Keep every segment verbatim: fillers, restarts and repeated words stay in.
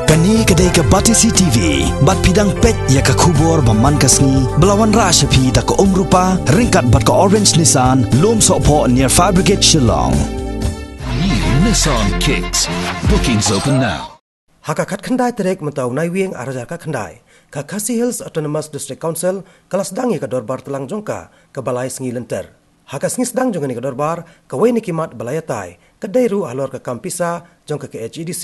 Kane ka dei ka Batesi T V, bad phi dang peit ïa ka khubor ba man ka sngi, ba la wanrah sha phi da ka Umrupa, ryngkat bad ka Orange Nissan, Lumsohphoh near Fire Brigade Shillong. New Nissan Kicks. Bookings open now. Ha ka khatkhyndai tarik mynta u Naiwieng arhajar khatkhyndai, ka Khasi Hills Autonomous District Council ka la sdang ïa ka dorbar tlang jong ka, kaba lai sngi lynter. Ha ka sngi sdang jong kane ka dorbar, kawei na ki mat ba la ïatai ka dei ruh halor ka kam pisa jong ka K H A D C,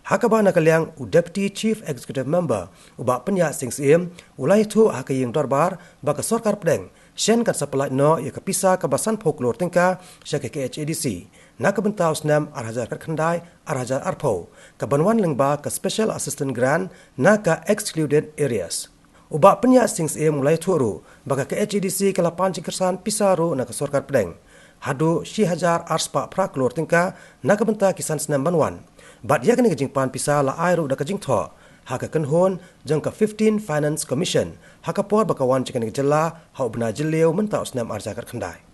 ha kaba na ka liang u Deputy Chief Executive Member, u Bah Pynïaid Sing Syiem, u la ïathuh ha ka ïing dorbar ba ka sorkar pdeng shen kan sa pyllait noh ïa ka pisa kaba sanphew klur tyngka sha ka K H A D C na ka bynta u snem arhajar khatkhyndai arhajar arphew, kaban wan lyngba ka Special Assistance Grant na ka Excluded Areas. U Bah Pynïaid Sing Syiem u la ïathuh ruh ba ka K H A D C ka la pan jingkyrshan pisa ruh na ka sorkar pdeng haduh shi hajar arspah phra klur tyngka na ka bynta ki san snem ban wan. Bad ïa kane ka jingpan pisa la ai ruh da ka jingthoh ha ka kynhun jong ka Fifteenth Finance Commission ha ka por ba ka wan sha kane ka jylla ha u bnai Jylliew mynta u snem arhajar khatkhyndai.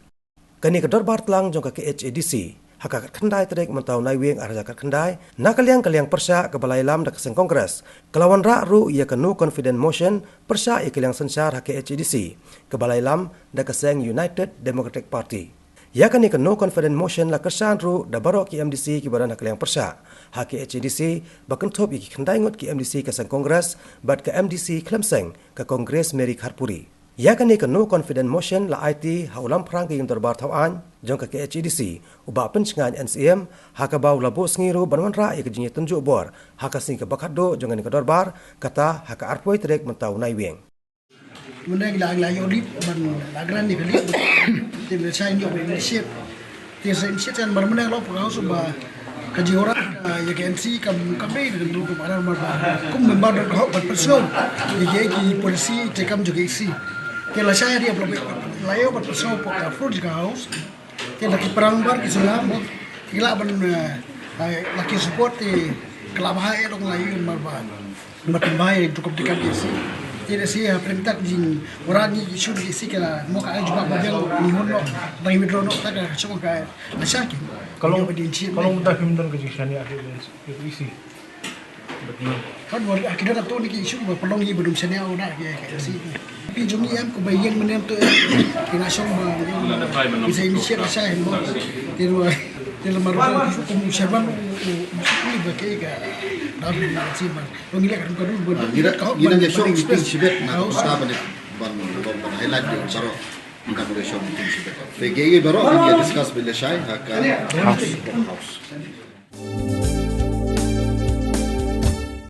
Kane ka dorbar tlang jong ka K H A D C ha ka khatkhyndai tarik mynta u Naiwieng arhajar khatkhyndai, na ka liang ka liang pyrshah kaba la ïalam da ka seng Congress, ka la wanrah ruh ïa ka No Confidence Motion pyrshah ïa ka liang synshar ha K H A D C, kaba la ïalam da ka seng United Democratic Party. Ïa kane ka No Confidence Motion la kyrshan ruh da baroh ki M D C kiba don ha ka liang pyrshah ha K H A D C, ba kynthup ïa ki khyndai ngut ki M D C ka seng Congress bad ka M D C khlem seng ka Congress Mary Kharpuri. Ïa kane ka No Confidence Motion la aiti ha u lamphrang ka ïing dorbar thaw aiñ jong ka K H A D C, u Bah Pynshngaiñ N Syiem, ha kaba u la buh sngi ruh ban wanrah ïa ka jingïatynjuh bor ha ka sngi kaba khatduh jong kane ka dorbar, kata ha ka arphew tarik mynta u Naiwieng. Mynne ngi la, ngi la ïoh leave ban la grant ïa ka leave. Te ngi la shai ïoh ban initiate. Te sa initiate kan bar mynne la pyrkhat ba ka jingwanrah, ah, ïa ka N C kam, kam dei da ka kum aran mar ba kum member da ka hok ban pynsngew ïa ki, ki policy te kam jong ka E C. Te la shai ïa la, la ïoh ban pynsngew hapoh ka floor jong ka House. Te la ki para member ki sngewbha ki lah ban, eh, la ki support te ka la bha ïa dong la ïoh mar ba. Mat bai tu kop dikam isi. Te da si ha pyrthei tak jingwanrah ïa ki issue ïa ki isi ka la mo ka ai jubab ba biang ni hon no. Ba ngi withdraw no ta ka shong ka na sha ki. Ka long, ka long mynta phim don ka jingshaniah ïa ki isi. Kan wan ki don tu ni ki issue ba pynlong ïa ba dum shaniah ïa ki isi. Phi jong ngi em ko ba ïeng mynne to em. Ki na shong ba ki sa initiate sha em mo. Te ruh te la mar ko kum chairman u, u, u, u, ba ke ka. Da si man. Ngi da, ngi da ïa shong meeting shibit na ka bynta ban, ban, ban highlight ïa baroh. Ngi da ïa shong meeting shibit. Te ki baroh ngi ïa discuss bad lashai ha ka House.